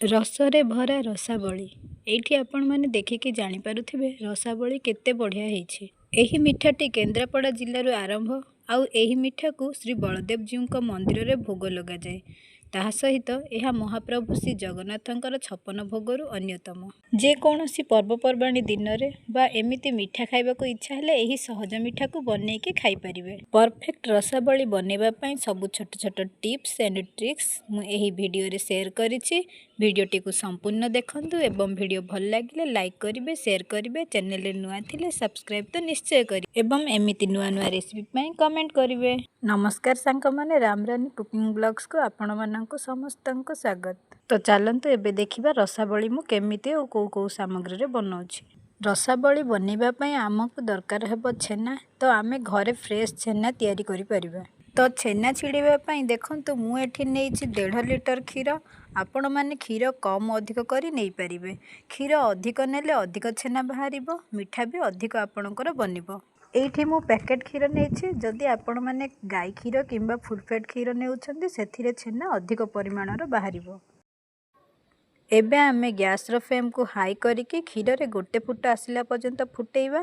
ରସରେ ଭରା ରସାବଳି। ଏଇଠି ଆପଣମାନେ ଦେଖିକି ଜାଣିପାରୁଥିବେ ରସାବଳି କେତେ ବଢ଼ିଆ ହେଇଛି। ଏହି ମିଠାଟି କେନ୍ଦ୍ରାପଡ଼ା ଜିଲ୍ଲାରୁ ଆରମ୍ଭ, ଆଉ ଏହି ମିଠାକୁ ଶ୍ରୀ ବଳଦେବଜୀଉଙ୍କ ମନ୍ଦିରରେ ଭୋଗ ଲଗାଯାଏ। ତାହା ସହିତ ଏହା ମହାପ୍ରଭୁ ଶ୍ରୀ ଜଗନ୍ନାଥଙ୍କର 56 ଭୋଗରୁ ଅନ୍ୟତମ। ଯେକୌଣସି ପର୍ବପର୍ବାଣୀ ଦିନରେ ବା ଏମିତି ମିଠା ଖାଇବାକୁ ଇଚ୍ଛା ହେଲେ ଏହି ସହଜ ମିଠାକୁ ବନେଇକି ଖାଇପାରିବେ। ପରଫେକ୍ଟ ରସାବଳି ବନେଇବା ପାଇଁ ସବୁ ଛୋଟ ଛୋଟ ଟିପ୍ସ ଆଣ୍ଡ ଟ୍ରିକ୍ସ ମୁଁ ଏହି ଭିଡ଼ିଓରେ ସେୟାର କରିଛି। ଭିଡ଼ିଓଟିକୁ ସମ୍ପୂର୍ଣ୍ଣ ଦେଖନ୍ତୁ ଏବଂ ଭିଡ଼ିଓ ଭଲ ଲାଗିଲେ ଲାଇକ୍ କରିବେ, ସେୟାର କରିବେ। ଚ୍ୟାନେଲରେ ନୂଆ ଥିଲେ ସବସ୍କ୍ରାଇବ୍ ତ ନିଶ୍ଚୟ କରିବେ ଏବଂ ଏମିତି ନୂଆ ନୂଆ ରେସିପି ପାଇଁ କମେଣ୍ଟ କରିବେ। ନମସ୍କାର ସାଙ୍ଗମାନେ, ରାମରାନୀ କୁକିଂ ବ୍ଲଗ୍ସକୁ ଆପଣମାନଙ୍କୁ ସମସ୍ତଙ୍କୁ ସ୍ୱାଗତ। ତ ଚାଲନ୍ତୁ ଏବେ ଦେଖିବା ରସାବଳି ମୁଁ କେମିତି ଓ କେଉଁ କେଉଁ ସାମଗ୍ରୀରେ ବନାଉଛି। ରସାବଳି ବନେଇବା ପାଇଁ ଆମକୁ ଦରକାର ହେବ ଛେନା। ତ ଆମେ ଘରେ ଫ୍ରେଶ୍ ଛେନା ତିଆରି କରିପାରିବା। ତ ଛେନା ଛିଡ଼େଇବା ପାଇଁ ଦେଖନ୍ତୁ, ମୁଁ ଏଠି ନେଇଛି 1.5 ଲିଟର କ୍ଷୀର। ଆପଣମାନେ କ୍ଷୀର କମ୍ ଅଧିକ କରି ନେଇପାରିବେ। କ୍ଷୀର ଅଧିକ ନେଲେ ଅଧିକ ଛେନା ବାହାରିବ, ମିଠା ବି ଅଧିକ ଆପଣଙ୍କର ବନିବ। ଏଇଠି ମୁଁ ପ୍ୟାକେଟ୍ କ୍ଷୀର ନେଇଛି। ଯଦି ଆପଣମାନେ ଗାଈ କ୍ଷୀର କିମ୍ବା ଫୁଲ୍ ଫ୍ୟାଟ୍ କ୍ଷୀର ନେଉଛନ୍ତି, ସେଥିରେ ଛେନା ଅଧିକ ପରିମାଣର ବାହାରିବ। ଏବେ ଆମେ ଗ୍ୟାସ୍ର ଫ୍ଲେମ୍କୁ ହାଇ କରିକି କ୍ଷୀରରେ ଗୋଟେ ଫୁଟ ଆସିଲା ପର୍ଯ୍ୟନ୍ତ ଫୁଟେଇବା।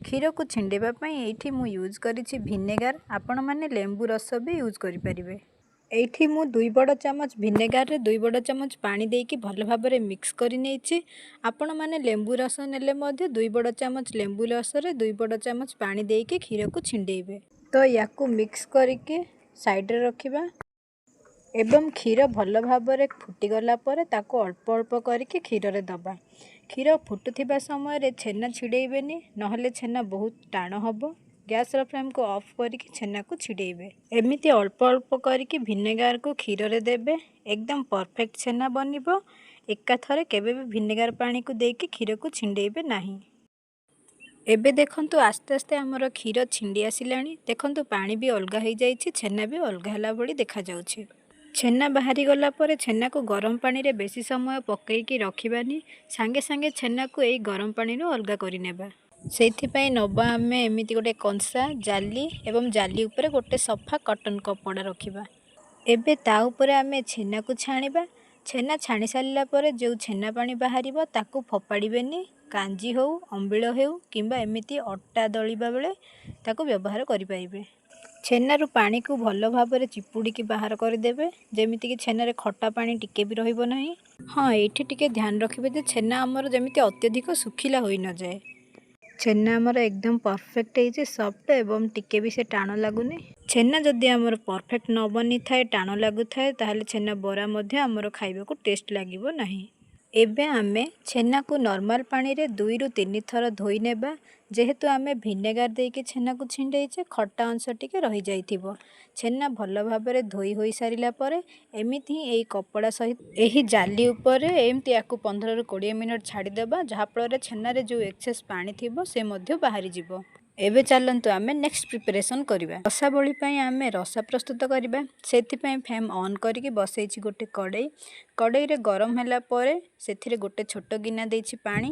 କ୍ଷୀରକୁ ଛିଣ୍ଡେଇବା ପାଇଁ ଏଇଠି ମୁଁ ୟୁଜ୍ କରିଛି ଭିନେଗାର। ଆପଣମାନେ ଲେମ୍ବୁ ରସ ବି ୟୁଜ୍ କରିପାରିବେ। ଏଇଠି ମୁଁ 2 ବଡ଼ ଚାମଚ ଭିନେଗାରରେ 2 ବଡ଼ ଚାମଚ ପାଣି ଦେଇକି ଭଲ ଭାବରେ ମିକ୍ସ କରି ନେଇଛି। ଆପଣମାନେ ଲେମ୍ବୁ ରସ ନେଲେ ମଧ୍ୟ 2 ବଡ଼ ଚାମଚ ଲେମ୍ବୁ ରସରେ 2 ବଡ଼ ଚାମଚ ପାଣି ଦେଇକି କ୍ଷୀରକୁ ଛିଣ୍ଡେଇବେ। ତ ୟାକୁ ମିକ୍ସ କରିକି ସାଇଡ଼ରେ ରଖିବା ଏବଂ କ୍ଷୀର ଭଲ ଭାବରେ ଫୁଟିଗଲା ପରେ ତାକୁ ଅଳ୍ପ ଅଳ୍ପ କରିକି କ୍ଷୀରରେ ଦେବା। କ୍ଷୀର ଫୁଟୁଥିବା ସମୟରେ ଛେନା ଛିଡ଼େଇବେନି, ନହେଲେ ଛେନା ବହୁତ ଟାଣ ହେବ। ଗ୍ୟାସ୍ର ଫ୍ଲେମ୍କୁ ଅଫ୍ କରିକି ଛେନାକୁ ଛିଡ଼େଇବେ। ଏମିତି ଅଳ୍ପ ଅଳ୍ପ କରିକି ଭିନେଗାରକୁ କ୍ଷୀରରେ ଦେବେ, ଏକଦମ ପରଫେକ୍ଟ ଛେନା ବନିବ। ଏକାଥରେ କେବେ ବି ଭିନେଗାର ପାଣିକୁ ଦେଇକି କ୍ଷୀରକୁ ଛିଣ୍ଡେଇବେ ନାହିଁ। ଏବେ ଦେଖନ୍ତୁ, ଆସ୍ତେ ଆସ୍ତେ ଆମର କ୍ଷୀର ଛିଣ୍ଡି ଆସିଲାଣି। ଦେଖନ୍ତୁ, ପାଣି ବି ଅଲଗା ହେଇଯାଇଛି, ଛେନା ବି ଅଲଗା ହେଲା ଭଳି ଦେଖାଯାଉଛି। ଛେନା ବାହାରିଗଲା ପରେ ଛେନାକୁ ଗରମ ପାଣିରେ ବେଶୀ ସମୟ ପକାଇକି ରଖିବାନି। ସାଙ୍ଗେ ସାଙ୍ଗେ ଛେନାକୁ ଏଇ ଗରମ ପାଣିରୁ ଅଲଗା କରିନେବା। ସେଇଥିପାଇଁ ନେବା ଆମେ ଏମିତି ଗୋଟେ କଂସା ଜାଲି ଏବଂ ଜାଲି ଉପରେ ଗୋଟେ ସଫା କଟନ୍ କପଡ଼ା ରଖିବା। ଏବେ ତା ଉପରେ ଆମେ ଛେନାକୁ ଛାଣିବା। ଛେନା ଛାଣି ସାରିଲା ପରେ ଯେଉଁ ଛେନା ପାଣି ବାହାରିବ, ତାକୁ ଫୋପାଡ଼ିବେନି। କାଞ୍ଜି ହେଉ, ଅମ୍ବିଳ ହେଉ କିମ୍ବା ଏମିତି ଅଟା ଦଳିବା ବେଳେ ତାକୁ ବ୍ୟବହାର କରିପାରିବେ। ଛେନାରୁ ପାଣିକୁ ଭଲ ଭାବରେ ଚିପୁଡ଼ିକି ବାହାର କରିଦେବେ, ଯେମିତିକି ଛେନାରେ ଖଟା ପାଣି ଟିକେ ବି ରହିବ ନାହିଁ। ହଁ, ଏଇଠି ଟିକେ ଧ୍ୟାନ ରଖିବେ ଯେ ଛେନା ଆମର ଯେମିତି ଅତ୍ୟଧିକ ଶୁଖିଲା ହୋଇନଯାଏ। ଛେନା ଆମର ଏକଦମ ପରଫେକ୍ଟ ହେଇଛି, ସଫ୍ଟ ଏବଂ ଟିକେ ବି ସେ ଟାଣ ଲାଗୁନି। ଛେନା ଯଦି ଆମର ପରଫେକ୍ଟ ନ ବନିଥାଏ, ଟାଣ ଲାଗୁଥାଏ, ତାହେଲେ ଛେନା ବରା ମଧ୍ୟ ଆମର ଖାଇବାକୁ ଟେଷ୍ଟ ଲାଗିବ ନାହିଁ। ଏବେ ଆମେ ଛେନାକୁ ନର୍ମାଲ ପାଣିରେ 2ରୁ 3 ଥର ଧୋଇ ନେବା। ଯେହେତୁ ଆମେ ଭିନେଗାର ଦେଇକି ଛେନାକୁ ଛିଣ୍ଡେଇଛେ, ଖଟା ଅଂଶ ଟିକେ ରହିଯାଇଥିବ। ଛେନା ଭଲ ଭାବରେ ଧୋଇ ହୋଇସାରିଲା ପରେ ଏମିତି ହିଁ ଏଇ କପଡ଼ା ସହିତ ଏହି ଜାଲି ଉପରେ ଏମିତି ୟାକୁ 15ରୁ 20 ମିନିଟ୍ ଛାଡ଼ିଦେବା, ଯାହାଫଳରେ ଛେନାରେ ଯେଉଁ ଏକ୍ସେସ୍ ପାଣି ଥିବ, ସେ ମଧ୍ୟ ବାହାରିଯିବ। ଏବେ ଚାଲନ୍ତୁ ଆମେ ନେକ୍ସଟ ପ୍ରିପାରେସନ୍ କରିବା। ରସାବଳି ପାଇଁ ଆମେ ରସା ପ୍ରସ୍ତୁତ କରିବା। ସେଥିପାଇଁ ଫ୍ଲେମ୍ ଅନ୍ କରିକି ବସେଇଛି ଗୋଟେ କଡ଼େଇ। କଡ଼େଇରେ ଗରମ ହେଲା ପରେ ସେଥିରେ ଗୋଟେ ଛୋଟ ଗିନା ଦେଇଛି ପାଣି।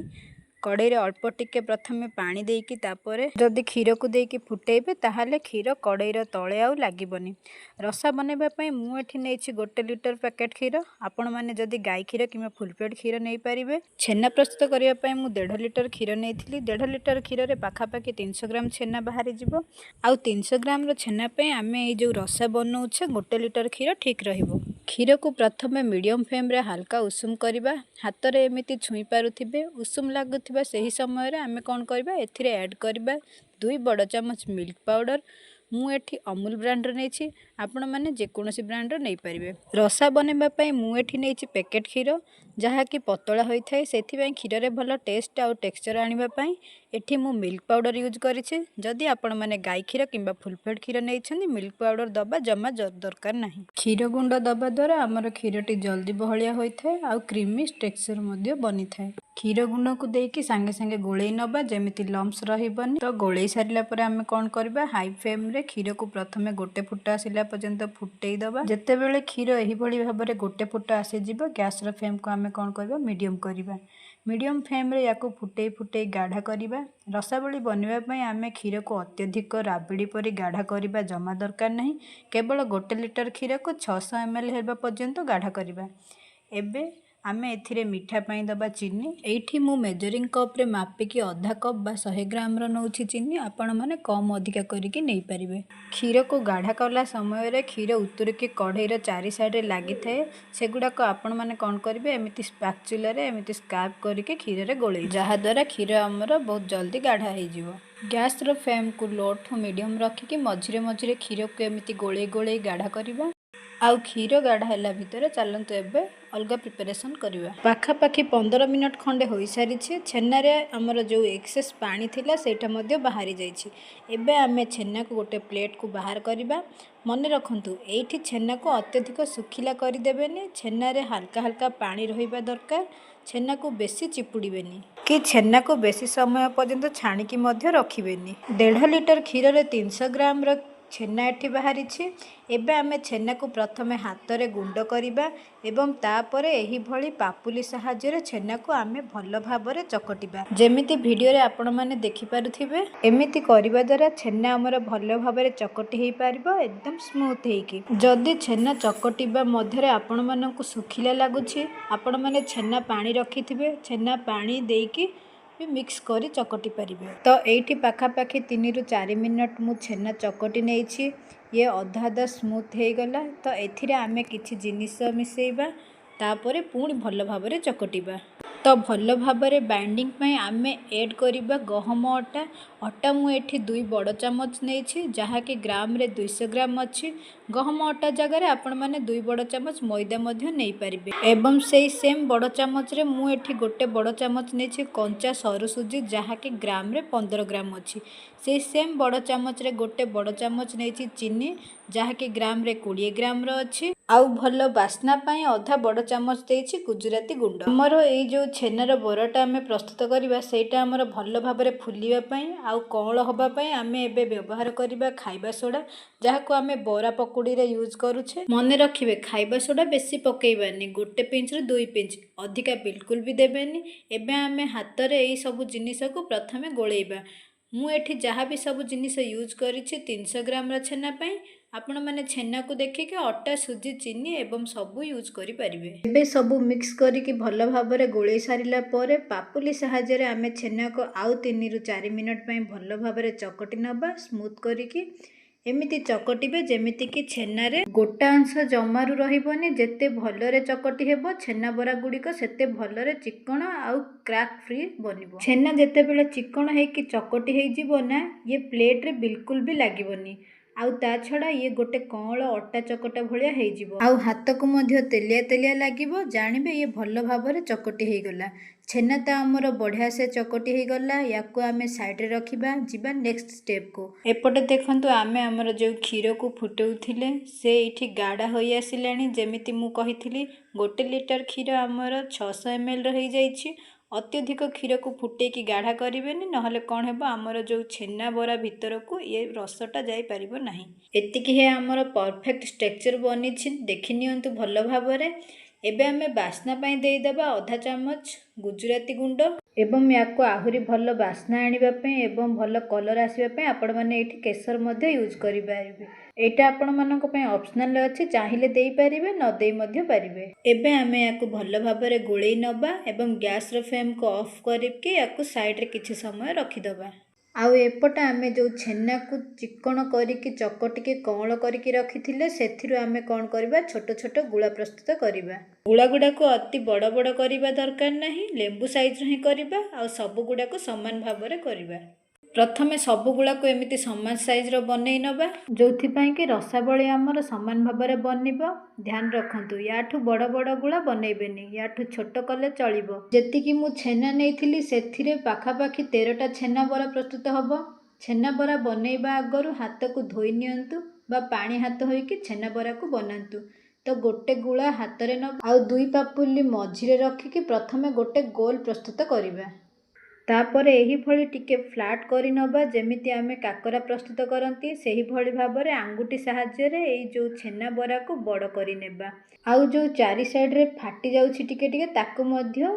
କଡ଼େଇରେ ଅଳ୍ପ ଟିକେ ପ୍ରଥମେ ପାଣି ଦେଇକି ତାପରେ ଯଦି କ୍ଷୀରକୁ ଦେଇକି ଫୁଟେଇବେ, ତାହେଲେ କ୍ଷୀର କଡ଼େଇର ତଳେ ଆଉ ଲାଗିବନି। ରସା ବନେଇବା ପାଇଁ ମୁଁ ଏଠି ନେଇଛି 1 ଲିଟର ପ୍ୟାକେଟ୍ କ୍ଷୀର। ଆପଣମାନେ ଯଦି ଗାଈ କ୍ଷୀର କିମ୍ବା ଫୁଲଫ୍ୟାଟ୍ କ୍ଷୀର ନେଇପାରିବେ। ଛେନା ପ୍ରସ୍ତୁତ କରିବା ପାଇଁ ମୁଁ 1.5 ଲିଟର କ୍ଷୀର ନେଇଥିଲି। 1.5 ଲିଟର କ୍ଷୀରରେ ପାଖାପାଖି 300 ଗ୍ରାମ ଛେନା ବାହାରିଯିବ। ଆଉ 300 ଗ୍ରାମର ଛେନା ପାଇଁ ଆମେ ଏଇ ଯେଉଁ ରସା ବନଉଛେ, 1 ଲିଟର କ୍ଷୀର ଠିକ୍ ରହିବ। କ୍ଷୀରକୁ ପ୍ରଥମେ ମିଡ଼ିୟମ୍ ଫ୍ଲେମ୍ରେ ହାଲକା ଉଷୁମ କରିବା। ହାତରେ ଏମିତି ଛୁଇଁ ପାରୁଥିବେ, ଉଷୁମ ଲାଗୁଥିବା ସେହି ସମୟରେ ଆମେ କ'ଣ କରିବା? ଏଥିରେ ଆଡ଼୍ କରିବା 2 ବଡ଼ ଚାମଚ ମିଲ୍କ ପାଉଡ଼ର। ମୁଁ ଏଠି ଅମୁଲ ବ୍ରାଣ୍ଡର ନେଇଛି, ଆପଣମାନେ ଯେକୌଣସି ବ୍ରାଣ୍ଡର ନେଇପାରିବେ। ରସା ବନେଇବା ପାଇଁ ମୁଁ ଏଠି ନେଇଛି ପ୍ୟାକେଟ୍ କ୍ଷୀର, ଯାହାକି ପତଳା ହୋଇଥାଏ। ସେଥିପାଇଁ କ୍ଷୀରରେ ଭଲ ଟେଷ୍ଟ ଆଉ ଟେକ୍ସଚର୍ ଆଣିବା ପାଇଁ ଏଠି ମୁଁ ମିଲ୍କ ପାଉଡ଼ର ୟୁଜ୍ କରିଛି। ଯଦି ଆପଣମାନେ ଗାଈ କ୍ଷୀର କିମ୍ବା ଫୁଲଫ୍ୟାଟ୍ କ୍ଷୀର ନେଇଛନ୍ତି, ମିଲ୍କ ପାଉଡ଼ର ଦେବା ଜମା ଦରକାର ନାହିଁ। କ୍ଷୀର ଗୁଣ୍ଡ ଦେବା ଦ୍ୱାରା ଆମର କ୍ଷୀରଟି ଜଲ୍ଦି ବହଳିଆ ହୋଇଥାଏ ଆଉ କ୍ରିମି ଟେକ୍ସଚର୍ ମଧ୍ୟ ବନିଥାଏ। କ୍ଷୀର ଗୁଣ୍ଡକୁ ଦେଇକି ସାଙ୍ଗେ ସାଙ୍ଗେ ଗୋଳେଇ ନେବା, ଯେମିତି ଲମ୍ପସ୍ ରହିବନି। ତ ଗୋଳେଇ ସାରିଲା ପରେ ଆମେ କ'ଣ କରିବା? ହାଇ ଫ୍ଲେମ୍ରେ କ୍ଷୀରକୁ ପ୍ରଥମେ ଗୋଟେ ଫୁଟ ଆସିଲା ପର୍ଯ୍ୟନ୍ତ ଫୁଟେଇ ଦେବା। ଯେତେବେଳେ କ୍ଷୀର ଏହିଭଳି ଭାବରେ ଗୋଟେ ଫୁଟ ଆସିଯିବ, ଗ୍ୟାସ୍ର ଫ୍ଲେମ୍କୁ ଆମେ କ'ଣ କରିବା? ମିଡ଼ିୟମ୍ କରିବା। ମିଡ଼ିୟମ୍ ଫ୍ଲେମ୍ରେ ୟାକୁ ଫୁଟେଇ ଫୁଟେଇ ଗାଢ଼ା କରିବା। ରସାବଳି ବନେଇବା ପାଇଁ ଆମେ କ୍ଷୀରକୁ ଅତ୍ୟଧିକ ରାବିଡ଼ି ପରି ଗାଢ଼ା କରିବା ଜମା ଦରକାର ନାହିଁ। କେବଳ 1 ଲିଟର କ୍ଷୀରକୁ 600 ଏମ୍ ଏଲ୍ ହେବା ପର୍ଯ୍ୟନ୍ତ ଗାଢ଼ା କରିବା। ଏବେ ଆମେ ଏଥିରେ ମିଠା ପାଇଁ ଦେବା ଚିନି। ଏଇଠି ମୁଁ ମେଜରିଂ କପ୍ରେ ମାପିକି ଅଧା କପ୍ ବା 100 ଗ୍ରାମର ନେଉଛି ଚିନି। ଆପଣମାନେ କମ୍ ଅଧିକା କରିକି ନେଇପାରିବେ। କ୍ଷୀରକୁ ଗାଢ଼ା କଲା ସମୟରେ କ୍ଷୀର ଉତୁରିକି କଢ଼େଇର ଚାରି ସାଇଡ଼ରେ ଲାଗିଥାଏ। ସେଗୁଡ଼ାକ ଆପଣମାନେ କ'ଣ କରିବେ, ଏମିତି ସ୍ପାଚୁଲାରେ ଏମିତି ସ୍କ୍ରାପ୍ କରିକି କ୍ଷୀରରେ ଗୋଳେଇ, ଯାହାଦ୍ୱାରା କ୍ଷୀର ଆମର ବହୁତ ଜଲ୍ଦି ଗାଢ଼ା ହେଇଯିବ। ଗ୍ୟାସ୍ର ଫ୍ଲେମ୍କୁ ଲୋ ଟୁ ମିଡ଼ିୟମ୍ ରଖିକି ମଝିରେ ମଝିରେ କ୍ଷୀରକୁ ଏମିତି ଗୋଳେଇ ଗୋଳେଇ ଗାଢ଼ା କରିବା। ଆଉ କ୍ଷୀର ଗାଢ଼ା ହେଲା ଭିତରେ ଚାଲନ୍ତୁ ଏବେ ଅଲଗା ପ୍ରିପାରେସନ୍ କରିବା। ପାଖାପାଖି 15 ମିନିଟ୍ ଖଣ୍ଡେ ହୋଇସାରିଛି। ଛେନାରେ ଆମର ଯେଉଁ ଏକ୍ସେସ୍ ପାଣି ଥିଲା, ସେଇଟା ମଧ୍ୟ ବାହାରି ଯାଇଛି। ଏବେ ଆମେ ଛେନାକୁ ଗୋଟେ ପ୍ଲେଟ୍କୁ ବାହାର କରିବା। ମନେ ରଖନ୍ତୁ, ଏଇଠି ଛେନାକୁ ଅତ୍ୟଧିକ ଶୁଖିଲା କରିଦେବେନି। ଛେନାରେ ହାଲକା ହାଲକା ପାଣି ରହିବା ଦରକାର। ଛେନାକୁ ବେଶୀ ଚିପୁଡ଼ିବେନି କି ଛେନାକୁ ବେଶୀ ସମୟ ପର୍ଯ୍ୟନ୍ତ ଛାଣିକି ମଧ୍ୟ ରଖିବେନି। 1.5 ଲିଟର କ୍ଷୀରରେ 300 ଗ୍ରାମର ଛେନା ଏଠି ବାହାରିଛି। ଏବେ ଆମେ ଛେନାକୁ ପ୍ରଥମେ ହାତରେ ଗୁଣ୍ଡ କରିବା ଏବଂ ତାପରେ ଏହିଭଳି ପାପୁଲି ସାହାଯ୍ୟରେ ଛେନାକୁ ଆମେ ଭଲ ଭାବରେ ଚକଟିବା, ଯେମିତି ଭିଡ଼ିଓରେ ଆପଣମାନେ ଦେଖିପାରୁଥିବେ। ଏମିତି କରିବା ଦ୍ୱାରା ଛେନା ଆମର ଭଲ ଭାବରେ ଚକଟି ହେଇପାରିବ, ଏକଦମ ସ୍ମୁଥ୍ ହେଇକି। ଯଦି ଛେନା ଚକଟିବା ମଧ୍ୟରେ ଆପଣମାନଙ୍କୁ ଶୁଖିଲା ଲାଗୁଛି, ଆପଣମାନେ ଛେନା ପାଣି ରଖିଥିବେ, ଛେନା ପାଣି ଦେଇକି ବି ମିକ୍ସ କରି ଚକଟି ପାରିବେ। ତ ଏଇଠି ପାଖାପାଖି 3ରୁ 4 ମିନିଟ୍ ମୁଁ ଛେନା ଚକଟି ନେଇଛି। ଇଏ ଅଧା ଅଧା ସ୍ମୁଥ୍ ହେଇଗଲା। ତ ଏଥିରେ ଆମେ କିଛି ଜିନିଷ ମିଶାଇବା, ତାପରେ ପୁଣି ଭଲ ଭାବରେ ଚକଟିବା। ତ ଭଲ ଭାବରେ ବାଇଣ୍ଡିଂ ପାଇଁ ଆମେ ଏଡ଼୍ କରିବା ଗହମ ଅଟା। ଅଟା ମୁଁ ଏଠି 2 ବଡ଼ ଚାମଚ ନେଇଛି, ଯାହାକି ଗ୍ରାମରେ 200 ଗ୍ରାମ ଅଛି। ଗହମ ଅଟା ଜାଗାରେ ଆପଣମାନେ 2 ବଡ଼ ଚାମଚ ମଇଦା ମଧ୍ୟ ନେଇପାରିବେ। ଏବଂ ସେଇ ସେମ୍ ବଡ଼ ଚାମଚରେ ମୁଁ ଏଠି 1 ବଡ଼ ଚାମଚ ନେଇଛି କଞ୍ଚା ସରୁ ସୁଜି, ଯାହାକି ଗ୍ରାମରେ 15 ଗ୍ରାମ ଅଛି। ସେଇ ସେମ୍ ବଡ଼ ଚାମଚରେ 1 ବଡ଼ ଚାମଚ ନେଇଛି ଚିନି, ଯାହାକି ଗ୍ରାମରେ 20 ଗ୍ରାମର ଅଛି। ଆଉ ଭଲ ବାସ୍ନା ପାଇଁ ଅଧା ବଡ଼ ଚାମଚ ଦେଇଛି ଗୁଜୁରାତି ଗୁଣ୍ଡ। ଆମର ଏଇ ଯେଉଁ ଛେନାର ବରାଟା ଆମେ ପ୍ରସ୍ତୁତ କରିବା, ସେଇଟା ଆମର ଭଲ ଭାବରେ ଫୁଲିବା ପାଇଁ ଆଉ କଅଁଳ ହେବା ପାଇଁ ଆମେ ଏବେ ବ୍ୟବହାର କରିବା ଖାଇବା ସୋଡ଼ା, ଯାହାକୁ ଆମେ ବରା ପକୁଡ଼ିରେ ୟୁଜ୍ କରୁଛେ। ମନେ ରଖିବେ, ଖାଇବା ସୋଡ଼ା ବେଶୀ ପକାଇବାନି, 1 ପିଞ୍ଚରୁ 2 ପିଞ୍ଚ, ଅଧିକା ବିଲକୁଲ ବି ଦେବେନି। ଏବେ ଆମେ ହାତରେ ଏଇ ସବୁ ଜିନିଷକୁ ପ୍ରଥମେ ଗୋଳେଇବା। ମୁଁ ଏଠି ଯାହା ବି ସବୁ ଜିନିଷ ୟୁଜ୍ କରିଛି 300 ଗ୍ରାମର ଛେନା ପାଇଁ, ଆପଣମାନେ ଛେନାକୁ ଦେଖିକି ଅଟା, ସୁଜି, ଚିନି ଏବଂ ସବୁ ୟୁଜ୍ କରିପାରିବେ। ଏବେ ସବୁ ମିକ୍ସ କରିକି ଭଲ ଭାବରେ ଗୋଳେଇ ସାରିଲା ପରେ ପାପୁଲି ସାହାଯ୍ୟରେ ଆମେ ଛେନାକୁ ଆଉ 3ରୁ 4 ମିନିଟ୍ ପାଇଁ ଭଲ ଭାବରେ ଚକଟି ନେବା ସ୍ମୁଥ୍ କରିକି। ଏମିତି ଚକଟିବେ ଯେମିତିକି ଛେନାରେ ଗୋଟା ଅଂଶ ଜମାରୁ ରହିବନି। ଯେତେ ଭଲରେ ଚକଟି ହେବ, ଛେନା ବରା ଗୁଡ଼ିକ ସେତେ ଭଲରେ ଚିକଣ ଆଉ କ୍ରାକ୍ ଫ୍ରି ବନିବ। ଛେନା ଯେତେବେଳେ ଚିକଣ ହେଇକି ଚକଟି ହେଇଯିବ ନା, ଇଏ ପ୍ଲେଟ୍ରେ ବିଲକୁଲ ବି ଲାଗିବନି। ଆଉ ତା ଛଡ଼ା ଇଏ ଗୋଟେ କଅଁଳ ଅଟା ଚକଟା ଭଳିଆ ହେଇଯିବ ଆଉ ହାତକୁ ମଧ୍ୟ ତେଲିଆ ତେଲିଆ ଲାଗିବ। ଜାଣିବେ ଇଏ ଭଲ ଭାବରେ ଚକଟି ହେଇଗଲା। ଛେନା ତ ଆମର ବଢ଼ିଆ ସେ ଚକଟି ହେଇଗଲା। ୟାକୁ ଆମେ ସାଇଡ଼ରେ ରଖିବା, ଯିବା ନେକ୍ସଟ ଷ୍ଟେପକୁ। ଏପଟେ ଦେଖନ୍ତୁ, ଆମେ ଆମର ଯେଉଁ କ୍ଷୀରକୁ ଫୁଟାଉଥିଲେ, ସେ ଏଇଠି ଗାଢ଼ା ହୋଇ ଆସିଲାଣି। ଯେମିତି ମୁଁ କହିଥିଲି, 1 ଲିଟର କ୍ଷୀର ଆମର 600 ଏମ୍ଏଲ୍ର ହେଇଯାଇଛି। ଅତ୍ୟଧିକ କ୍ଷୀରକୁ ଫୁଟେଇକି ଗାଢ଼ା କରିବେନି, ନହେଲେ କ'ଣ ହେବ, ଆମର ଯେଉଁ ଛେନା ବରା ଭିତରକୁ ଇଏ ରସଟା ଯାଇପାରିବ ନାହିଁ। ଏତିକି ହିଁ ଆମର ପରଫେକ୍ଟ ଷ୍ଟ୍ରକ୍ଚର୍ ବନିଛି, ଦେଖି ନିଅନ୍ତୁ ଭଲ ଭାବରେ। ଏବେ ଆମେ ବାସ୍ନା ପାଇଁ ଦେଇଦେବା ଅଧା ଚାମଚ ଗୁଜୁରାତି ଗୁଣ୍ଡ। ଏବଂ ୟାକୁ ଆହୁରି ଭଲ ବାସ୍ନା ଆଣିବା ପାଇଁ ଏବଂ ଭଲ କଲର୍ ଆସିବା ପାଇଁ ଆପଣମାନେ ଏଇଠି କେଶର ମଧ୍ୟ ୟୁଜ୍ କରିପାରିବେ। ଏଇଟା ଆପଣମାନଙ୍କ ପାଇଁ ଅପସନାଲ୍ ଅଛି, ଚାହିଁଲେ ଦେଇପାରିବେ, ନ ଦେଇ ମଧ୍ୟ ପାରିବେ। ଏବେ ଆମେ ୟାକୁ ଭଲ ଭାବରେ ଗୋଳେଇ ନେବା ଏବଂ ଗ୍ୟାସ୍ର ଫ୍ଲେମ୍କୁ ଅଫ୍ କରିକି ୟାକୁ ସାଇଡ଼୍ରେ କିଛି ସମୟ ରଖିଦେବା। ଆଉ ଏପଟେ ଆମେ ଯେଉଁ ଛେନାକୁ ଚିକଣ କରିକି ଚକଟିକି କଅଁଳ କରିକି ରଖିଥିଲେ, ସେଥିରୁ ଆମେ କ'ଣ କରିବା, ଛୋଟ ଛୋଟ ଗୁଳା ପ୍ରସ୍ତୁତ କରିବା। ଗୁଳା ଗୁଡ଼ାକୁ ଅତି ବଡ଼ ବଡ଼ କରିବା ଦରକାର ନାହିଁ, ଲେମ୍ବୁ ସାଇଜ୍ର ହିଁ କରିବା ଆଉ ସବୁ ଗୁଡ଼ାକୁ ସମାନ ଭାବରେ କରିବା। ପ୍ରଥମେ ସବୁ ଗୁଳାକୁ ଏମିତି ସମାନ ସାଇଜ୍ର ବନେଇ ନେବା, ଯେଉଁଥିପାଇଁ କି ରସାବଳି ଆମର ସମାନ ଭାବରେ ବନିବ। ଧ୍ୟାନ ରଖନ୍ତୁ, ୟାଠୁ ବଡ଼ ବଡ଼ ଗୁଳା ବନେଇବେନି, ୟାଠୁ ଛୋଟ କଲେ ଚଳିବ। ଯେତିକି ମୁଁ ଛେନା ନେଇଥିଲି, ସେଥିରେ ପାଖାପାଖି 13ଟା ଛେନା ବରା ପ୍ରସ୍ତୁତ ହେବ। ଛେନା ବରା ବନେଇବା ଆଗରୁ ହାତକୁ ଧୋଇ ନିଅନ୍ତୁ ବା ପାଣି ହାତ ହୋଇକି ଛେନା ବରାକୁ ବନାନ୍ତୁ। ତ ଗୋଟେ ଗୁଳା ହାତରେ ନେବା ଆଉ ଦୁଇ ପାପୁଲି ମଝିରେ ରଖିକି ପ୍ରଥମେ ଗୋଟେ ଗୋଲ ପ୍ରସ୍ତୁତ କରିବା। ତାପରେ ଏହିଭଳି ଟିକେ ଫ୍ଲାଟ୍ କରିନେବା, ଯେମିତି ଆମେ କାକରା ପ୍ରସ୍ତୁତ କରନ୍ତି, ସେହିଭଳି ଭାବରେ ଆଙ୍ଗୁଠି ସାହାଯ୍ୟରେ ଏଇ ଯେଉଁ ଛେନା ବରାକୁ ବଡ଼ କରିନେବା। ଆଉ ଯେଉଁ ଚାରି ସାଇଡ଼ରେ ଫାଟି ଯାଉଛି ଟିକେ ଟିକେ, ତାକୁ ମଧ୍ୟ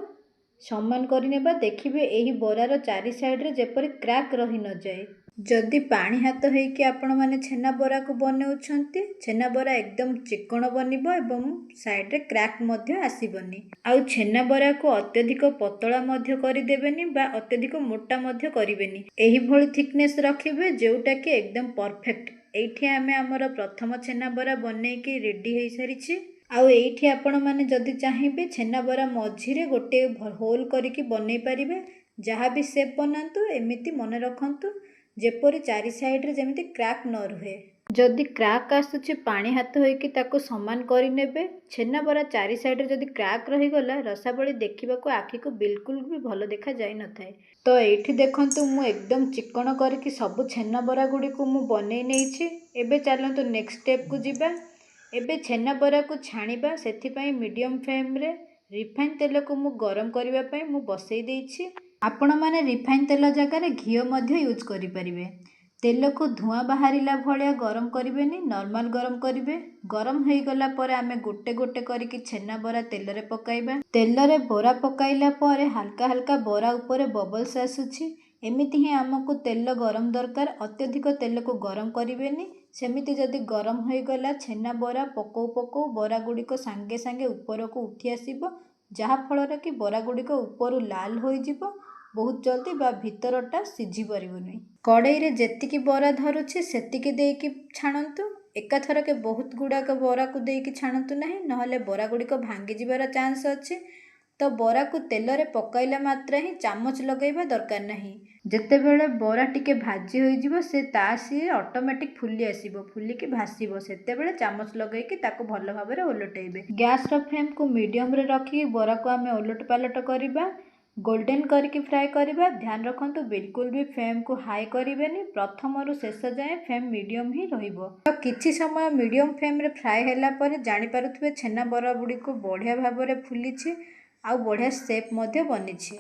ସମାନ କରିନେବା। ଦେଖିବେ, ଏହି ବରାର ଚାରି ସାଇଡ଼ରେ ଯେପରି କ୍ରାକ୍ ରହି ନଯାଏ। ଯଦି ପାଣି ହାତ ହେଇକି ଆପଣମାନେ ଛେନା ବରାକୁ ବନାଉଛନ୍ତି, ଛେନା ବରା ଏକଦମ ଚିକଣ ବନିବ ଏବଂ ସାଇଡ଼ରେ କ୍ରାକ୍ ମଧ୍ୟ ଆସିବନି। ଆଉ ଛେନା ବରାକୁ ଅତ୍ୟଧିକ ପତଳା ମଧ୍ୟ କରିଦେବେନି ବା ଅତ୍ୟଧିକ ମୋଟା ମଧ୍ୟ କରିବେନି। ଏହିଭଳି ଥିକନେସ୍ ରଖିବେ, ଯେଉଁଟାକି ଏକଦମ ପରଫେକ୍ଟ। ଏଇଠି ଆମେ ଆମର ପ୍ରଥମ ଛେନା ବରା ବନେଇକି ରେଡ଼ି ହେଇସାରିଛି। ଆଉ ଏଇଠି ଆପଣମାନେ ଯଦି ଚାହିଁବେ, ଛେନା ବରା ମଝିରେ ଗୋଟେ ହୋଲ୍ କରିକି ବନେଇ ପାରିବେ। ଯାହା ବି ସେପ୍ ବନାନ୍ତୁ, ଏମିତି ମନେ ରଖନ୍ତୁ ଯେପରି ଚାରି ସାଇଡ଼ରେ ଯେମିତି କ୍ରାକ୍ ନ ରୁହେ। ଯଦି କ୍ରାକ୍ ଆସୁଛି, ପାଣି ହାତ ହୋଇକି ତାକୁ ସମାନ କରିନେବେ। ଛେନା ବରା ଚାରି ସାଇଡ଼ରେ ଯଦି କ୍ରାକ୍ ରହିଗଲା, ରସାବଳି ଦେଖିବାକୁ ଆଖିକୁ ବିଲକୁଲ ବି ଭଲ ଦେଖାଯାଇନଥାଏ। ତ ଏଇଠି ଦେଖନ୍ତୁ, ମୁଁ ଏକଦମ ଚିକଣ କରିକି ସବୁ ଛେନା ବରା ଗୁଡ଼ିକୁ ମୁଁ ବନେଇ ନେଇଛି। ଏବେ ଚାଲନ୍ତୁ ନେକ୍ସଟ ଷ୍ଟେପକୁ ଯିବା। ଏବେ ଛେନା ବରାକୁ ଛାଣିବା। ସେଥିପାଇଁ ମିଡ଼ିୟମ୍ ଫ୍ଲେମ୍ରେ ରିଫାଇନ୍ ତେଲକୁ ମୁଁ ଗରମ କରିବା ପାଇଁ ମୁଁ ବସେଇ ଦେଇଛି। ଆପଣମାନେ ରିଫାଇନ୍ ତେଲ ଜାଗାରେ ଘିଅ ମଧ୍ୟ ୟୁଜ୍ କରିପାରିବେ। ତେଲକୁ ଧୂଆଁ ବାହାରିଲା ଭଳିଆ ଗରମ କରିବେନି, ନର୍ମାଲ ଗରମ କରିବେ। ଗରମ ହେଇଗଲା ପରେ ଆମେ ଗୋଟେ ଗୋଟେ କରିକି ଛେନା ବରା ତେଲରେ ପକାଇବା। ତେଲରେ ବରା ପକାଇଲା ପରେ ହାଲକା ହାଲକା ବରା ଉପରେ ବବଲ୍ସ ଆସୁଛି। ଏମିତି ହିଁ ଆମକୁ ତେଲ ଗରମ ଦରକାର। ଅତ୍ୟଧିକ ତେଲକୁ ଗରମ କରିବେନି। ସେମିତି ଯଦି ଗରମ ହୋଇଗଲା, ଛେନା ବରା ପକଉ ପକଉ ବରା ଗୁଡ଼ିକ ସାଙ୍ଗେ ସାଙ୍ଗେ ଉପରକୁ ଉଠି ଆସିବ, ଯାହାଫଳରେ କି ବରା ଗୁଡ଼ିକ ଉପରୁ ଲାଲ ହୋଇଯିବ ବହୁତ ଜଲ୍ଦି ବା ଭିତରଟା ସିଝି ପାରିବନି। କଡ଼େଇରେ ଯେତିକି ବରା ଧରୁଛି, ସେତିକି ଦେଇକି ଛାଣନ୍ତୁ। ଏକାଥରକେ ବହୁତ ଗୁଡ଼ାକ ବରାକୁ ଦେଇକି ଛାଣନ୍ତୁ ନାହିଁ, ନହେଲେ ବରା ଗୁଡ଼ିକ ଭାଙ୍ଗିଯିବାର ଚାନ୍ସ ଅଛି। ତ ବରାକୁ ତେଲରେ ପକାଇଲା ମାତ୍ରେ ହିଁ ଚାମଚ ଲଗାଇବା ଦରକାର ନାହିଁ। ଯେତେବେଳେ ବରା ଟିକେ ଭାଜି ହୋଇଯିବ, ସେ ତା ସିଏ ଅଟୋମେଟିକ୍ ଫୁଲି ଆସିବ, ଫୁଲିକି ଭାସିବ, ସେତେବେଳେ ଚାମଚ ଲଗାଇକି ତାକୁ ଭଲ ଭାବରେ ଓଲଟେଇବେ। ଗ୍ୟାସ୍ର ଫ୍ଲେମ୍କୁ ମିଡ଼ିୟମରେ ରଖିକି ବରାକୁ ଆମେ ଓଲଟ ପାଲଟ କରିବା, ଗୋଲ୍ଡେନ୍ କରିକି ଫ୍ରାଏ କରିବା। ଧ୍ୟାନ ରଖନ୍ତୁ, ବିଲକୁଲ ବି ଫ୍ଲେମ୍କୁ ହାଇ କରିବେନି। ପ୍ରଥମରୁ ଶେଷ ଯାଏଁ ଫ୍ଲେମ୍ ମିଡ଼ିୟମ୍ ହିଁ ରହିବ। ତ କିଛି ସମୟ ମିଡ଼ିୟମ୍ ଫ୍ଲେମ୍ରେ ଫ୍ରାଏ ହେଲା ପରେ ଜାଣିପାରୁଥିବେ, ଛେନା ବରା ଗୁଡ଼ିକ ବଢ଼ିଆ ଭାବରେ ଫୁଲିଛି ଆଉ ବଢ଼ିଆ ସେପ୍ ମଧ୍ୟ ବନିଛି।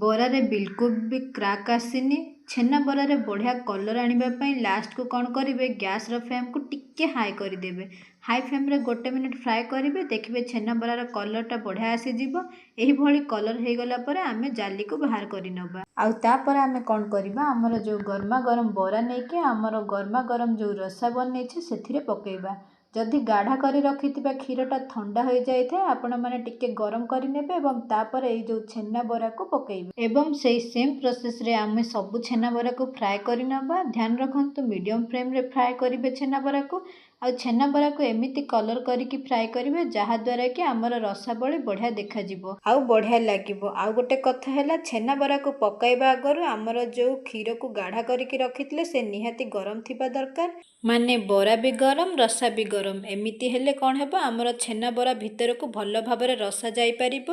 ବରାରେ ବିଲକୁଲ ବି କ୍ରାକ୍ ଆସିନି। ଛେନା ବରାରେ ବଢ଼ିଆ କଲର୍ ଆଣିବା ପାଇଁ ଲାଷ୍ଟକୁ କ'ଣ କରିବେ? ଗ୍ୟାସ୍ର ଫ୍ଲେମ୍କୁ ଟିକେ ହାଇ କରିଦେବେ। ହାଇ ଫ୍ଲେମ୍ରେ ଗୋଟେ ମିନିଟ୍ ଫ୍ରାଏ କରିବେ, ଦେଖିବେ ଛେନା ବରାର କଲର୍ଟା ବଢ଼ିଆ ଆସିଯିବ। ଏହିଭଳି କଲର୍ ହେଇଗଲା ପରେ ଆମେ ଜାଲିକୁ ବାହାର କରିନେବା। ଆଉ ତାପରେ ଆମେ କ'ଣ କରିବା? ଆମର ଯେଉଁ ଗରମା ଗରମ ବରା ନେଇକି ଆମର ଗରମା ଗରମ ଯେଉଁ ରସା ବନେଇଛେ, ସେଥିରେ ପକାଇବା। ଯଦି ଗାଢ଼ା କରି ରଖିଥିବା କ୍ଷୀରଟା ଥଣ୍ଡା ହୋଇଯାଇଥାଏ, ଆପଣମାନେ ଟିକେ ଗରମ କରିନେବେ ଏବଂ ତାପରେ ଏଇ ଯେଉଁ ଛେନା ବରାକୁ ପକାଇବେ ଏବଂ ସେଇ ସେମ୍ ପ୍ରୋସେସ୍ରେ ଆମେ ସବୁ ଛେନା ବରାକୁ ଫ୍ରାଏ କରିନେବା। ଧ୍ୟାନ ରଖନ୍ତୁ, ମିଡ଼ିୟମ୍ ଫ୍ଲେମ୍ରେ ଫ୍ରାଏ କରିବେ ଛେନା ବରାକୁ। ଆଉ ଛେନା ବରାକୁ ଏମିତି କଲର୍ କରିକି ଫ୍ରାଏ କରିବେ, ଯାହାଦ୍ୱାରା କି ଆମର ରସାବଳି ବଢ଼ିଆ ଦେଖାଯିବ ଆଉ ବଢ଼ିଆ ଲାଗିବ। ଆଉ ଗୋଟେ କଥା ହେଲା, ଛେନା ବରାକୁ ପକାଇବା ଆଗରୁ ଆମର ଯେଉଁ କ୍ଷୀରକୁ ଗାଢ଼ା କରିକି ରଖିଥିଲେ, ସେ ନିହାତି ଗରମ ଥିବା ଦରକାର। ମାନେ ବରା ବି ଗରମ, ରସା ବି ଗରମ। ଏମିତି ହେଲେ କ'ଣ ହେବ? ଆମର ଛେନା ବରା ଭିତରକୁ ଭଲ ଭାବରେ ରସା ଯାଇପାରିବ।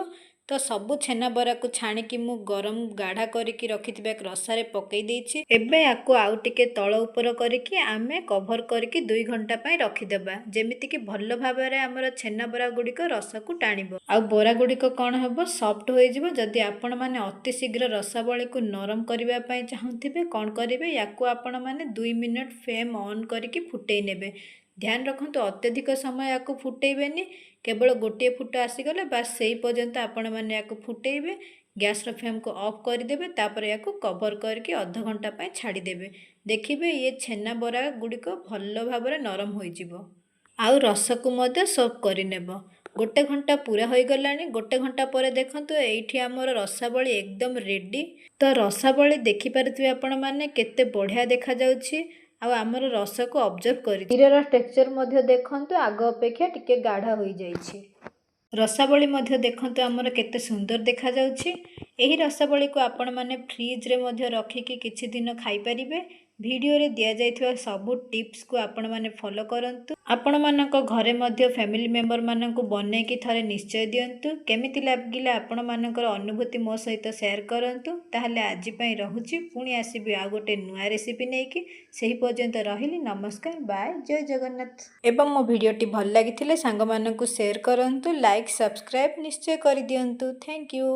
ତ ସବୁ ଛେନା ବରାକୁ ଛାଣିକି ମୁଁ ଗରମ ଗାଢ଼ା କରିକି ରଖିଥିବା ରସାରେ ପକାଇ ଦେଇଛି। ଏବେ ୟାକୁ ଆଉ ଟିକେ ତଳ ଉପର କରିକି ଆମେ କଭର୍ କରିକି 2 ଘଣ୍ଟା ପାଇଁ ରଖିଦେବା, ଯେମିତିକି ଭଲ ଭାବରେ ଆମର ଛେନା ବରା ଗୁଡ଼ିକ ରସକୁ ଟାଣିବ ଆଉ ବରା ଗୁଡ଼ିକ କ'ଣ ହେବ, ସଫ୍ଟ ହୋଇଯିବ। ଯଦି ଆପଣମାନେ ଅତି ଶୀଘ୍ର ରସାବଳିକୁ ନରମ କରିବା ପାଇଁ ଚାହୁଁଥିବେ, କ'ଣ କରିବେ? ୟାକୁ ଆପଣମାନେ 2 ମିନିଟ୍ ଫ୍ଲେମ୍ ଅନ୍ କରିକି ଫୁଟେଇ ନେବେ। ଧ୍ୟାନ ରଖନ୍ତୁ, ଅତ୍ୟଧିକ ସମୟ ୟାକୁ ଫୁଟେଇବେନି। କେବଳ ଗୋଟିଏ ଫୁଟ ଆସିଗଲେ ବାସ୍, ସେଇ ପର୍ଯ୍ୟନ୍ତ ଆପଣମାନେ ୟାକୁ ଫୁଟେଇବେ। ଗ୍ୟାସ୍ର ଫ୍ଲେମ୍କୁ ଅଫ୍ କରିଦେବେ। ତାପରେ ୟାକୁ କଭର୍ କରିକି ଅଧଘଣ୍ଟା ପାଇଁ ଛାଡ଼ିଦେବେ। ଦେଖିବେ, ଇଏ ଛେନା ବରା ଗୁଡ଼ିକ ଭଲ ଭାବରେ ନରମ ହୋଇଯିବ ଆଉ ରସକୁ ମଧ୍ୟ ସୋକ୍ କରିନେବ। ଗୋଟେ ଘଣ୍ଟା ପୁରା ହୋଇଗଲାଣି। ଗୋଟେ ଘଣ୍ଟା ପରେ ଦେଖନ୍ତୁ, ଏଇଠି ଆମର ରସାବଳି ଏକଦମ ରେଡ଼ି। ତ ରସାବଳି ଦେଖିପାରୁଥିବେ ଆପଣମାନେ, କେତେ ବଢ଼ିଆ ଦେଖାଯାଉଛି ଆଉ ଆମର ରସକୁ ଅବଜର୍ଭ କରି କ୍ଷୀରର ଟେକ୍ସଚର୍ ମଧ୍ୟ ଦେଖନ୍ତୁ, ଆଗ ଅପେକ୍ଷା ଟିକେ ଗାଢ଼ା ହୋଇଯାଇଛି। ରସାବଳି ମଧ୍ୟ ଦେଖନ୍ତୁ, ଆମର କେତେ ସୁନ୍ଦର ଦେଖାଯାଉଛି। ଏହି ରସାବଳିକୁ ଆପଣମାନେ ଫ୍ରିଜରେ ମଧ୍ୟ ରଖିକି କିଛି ଦିନ ଖାଇପାରିବେ। ଭିଡ଼ିଓରେ ଦିଆଯାଇଥିବା ସବୁ ଟିପ୍ସକୁ ଆପଣମାନେ ଫଲୋ କରନ୍ତୁ। ଆପଣମାନଙ୍କ ଘରେ ମଧ୍ୟ ଫ୍ୟାମିଲି ମେମ୍ବରମାନଙ୍କୁ ବନେଇକି ଥରେ ନିଶ୍ଚୟ ଦିଅନ୍ତୁ। କେମିତି ଲାଗିଲା, ଆପଣମାନଙ୍କର ଅନୁଭୂତି ମୋ ସହିତ ସେୟାର କରନ୍ତୁ। ତାହେଲେ ଆଜି ପାଇଁ ରହୁଛି। ପୁଣି ଆସିବି ଆଉ ଗୋଟେ ନୂଆ ରେସିପି ନେଇକି। ସେହି ପର୍ଯ୍ୟନ୍ତ ରହିଲି, ନମସ୍କାର, ବାଏ, ଜୟ ଜଗନ୍ନାଥ। ଏବଂ ମୋ ଭିଡ଼ିଓଟି ଭଲ ଲାଗିଥିଲେ ସାଙ୍ଗମାନଙ୍କୁ ସେୟାର କରନ୍ତୁ, ଲାଇକ୍, ସବସ୍କ୍ରାଇବ୍ ନିଶ୍ଚୟ କରିଦିଅନ୍ତୁ। Thank you.